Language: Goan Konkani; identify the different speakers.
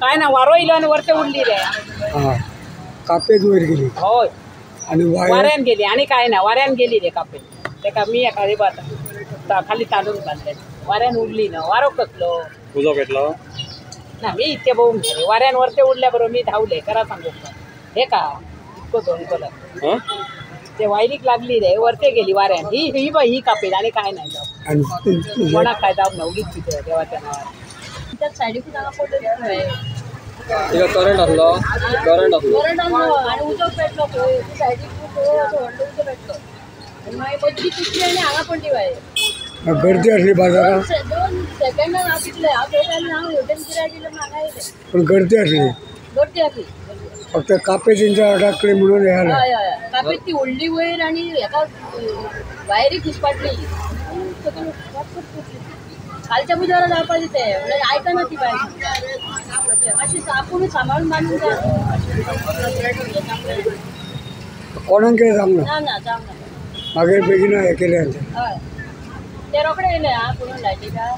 Speaker 1: काय ना वारो इलो आणि वरते उडली रे.
Speaker 2: हा कापेत वयर गेली.
Speaker 1: हय
Speaker 2: आणि
Speaker 1: वाऱ्यान गेली आणि काय ना वाऱ्यान गेली रे कापेत. तेका मी एका बात खाली तांदूळ बांधले वाऱ्यान उडली ना. वारो कसलो
Speaker 3: उजो पेटलो
Speaker 1: ना मी इतके बघून गेले वाऱ्यान वरते उडल्या बरोबर मी धावले. करा सांगू हे का इतकं दोन
Speaker 3: हं
Speaker 1: ते वायरीक लागली रे वरते गेली वाऱ्यान. ही ही बाई ही कापेल आणि काय नाही कोणाक काय दाब ना उगीच तिथे देवाच्या नावावर.
Speaker 4: सायडीकूच हांगा पडलो.
Speaker 3: तिका करंट आसलो. करंट आसलो
Speaker 4: करंट आसलो आनी उजो पेटलो पळय सायडीक असो व्हडलो उजो पेटलो आनी मागीर मदली तुटली आनी हांगा पडली वायर.
Speaker 2: गर्दी आसली बाजारात.
Speaker 4: 2 सेकंडान हांव कितले हांव पळयता आनी हांव हेवटेन गिरायक दिलें म्हूण हांगा येयलें.
Speaker 2: पण गर्दी आसली.
Speaker 4: गर्दी आसली
Speaker 2: फक्त कापे तेंच्या अडकली म्हणून हे आलें.
Speaker 4: हय हय कापेत ती व्हडली वयर आनी हेका वायरीक घुसपाटली. कालच्या बुधवारा जावपाचें तें म्हणल्यार आयकना ती बायल. मातशी आपूण सांबाळून बांदून जाय.
Speaker 2: कोणाक कितें सांगना.
Speaker 4: ना ना जावंक ना.
Speaker 2: मागीर बेगीन हें केलें.
Speaker 4: हय ते रोखडे येयले आं पळोवन लायटीच्या.